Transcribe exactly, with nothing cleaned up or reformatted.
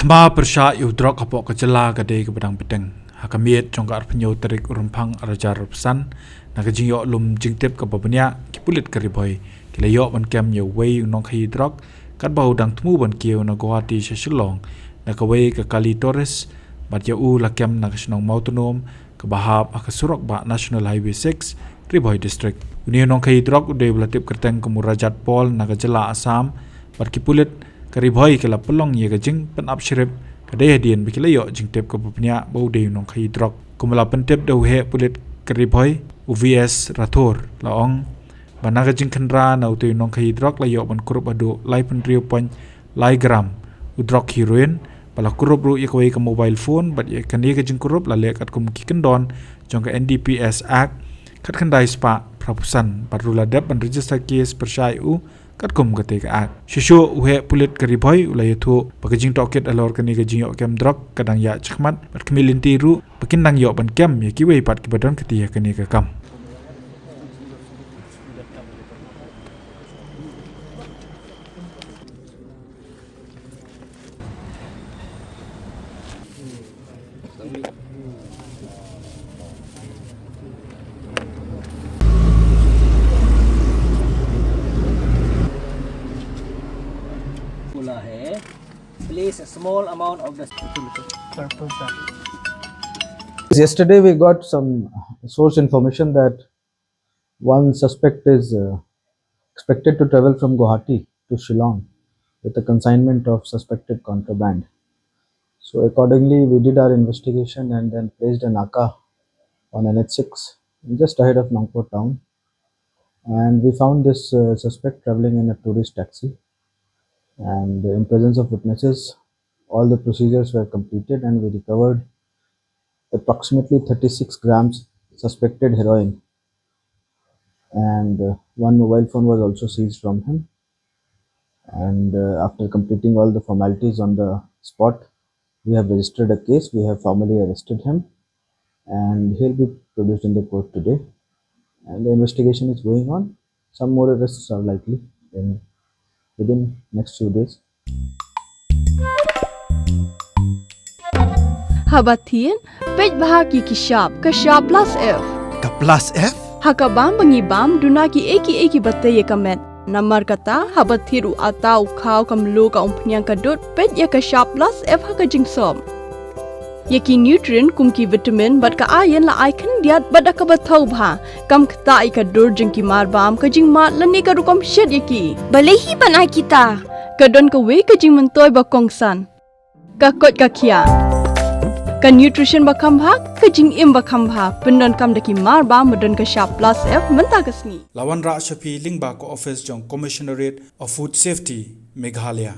Ba pyrshah ïa u drok hapoh ka jylla ka dei kaba dang bteng. Ha ka miet jong ka arphew tarik u Rymphang arhajar arphew san, na ka jingïoh lum jingtip kaba bniah, ki pulit ka Ri Bhoi ki la ïoh ban kem ïa uwei u nongkhaïi drok katba u dang thmu ban kiew na Guwahati sha Shillong na kawei ka kali tourist, bad ïa u la kem na ka shnong Mawtnom kaba hap ha ka surok bah National Highway six, Ri Bhoi District. Une u nongkhaïi drok u dei uba la tip kyrteng kum u Rajat Paul na ka jylla Assam, bad ki pulit ka Ri Bhoi ki la pynlong ïa ka jingpynap shrip ka dei hadien ba ki la ïoh jingtip kaba bniah ba u dei u nongkhaïi drok. Kumba la pyntip da u heh pulit ka Ri Bhoi, u V S Rathore, la ong ba na ka jingkhynra na utei u nongkhaïi drok la ïoh ban kurup haduh laiphew hynriew point lai gram u drok heroin, ba la kurup ruh ïa kawei ka mobile phone, bad ïa kane ka jingkurup la leh katkum ki kyndon jong ka N D P S Act khatkhyndai spah phraphew san, bad ruh la dep ban register case pyrshah ïa u katkum katei ka Act. Shuh shuh u heh pulit ka Ri Bhoi u la ïathuh ba ka jingtohkit halor kane ka jingïoh kem drok ka dang ïaid shakhmat, bad khmih lynti ruh ba kin dang ïoh ban kem ïa kiwei pat kiba don kti ha kane ka kam. बोला है, place a small amount of the Yesterday, we got some source information that one suspect is uh, expected to travel from Guwahati to Shillong with a consignment of suspected contraband. So, accordingly, we did our investigation and then placed a naka on N H six just ahead of Nongpoh town. And we found this uh, suspect traveling in a tourist taxi. And in presence of witnesses, all the procedures were completed and we recovered approximately thirty-six grams suspected heroin. And uh, one mobile phone was also seized from him. And uh, after completing all the formalities on the spot, we have registered a case. We have formally arrested him, and he'll be produced in the court today. And the investigation is going on. Some more arrests are likely in within next few days. Haba thied, peit bha ïa ki shap, ka shap plus F. Ka plus F? Ha ka bam ba ngi bam, duna kiei kiei kiba tei ïa ka met. Namar kata, haba thied u atta, u khaw, ka mluh, ka umphniang, ka dud, peit ïa ka shap plus F ha ka jingsop. Ïa ki nutrient kum ki vitamin bad ka iron la ai khyndiat bad da kaba thaw bha. Kam ktah ïa ka dur jong ki mar bam, ka jingmad lane ka rukom shet ïa ki. Balei hi ban ai kita? Ka don kawei ka jingmyntoi ba kongsan. Ka koit ka khiah. Ka nutrition ba kham bha, ka jingim ba kham bha. Pyndonkam da ki mar bam ba don ka shap plus F mynta ka sngi. La wanrah sha phi lyngba ka office jong Commissionerate of Food Safety, Meghalaya.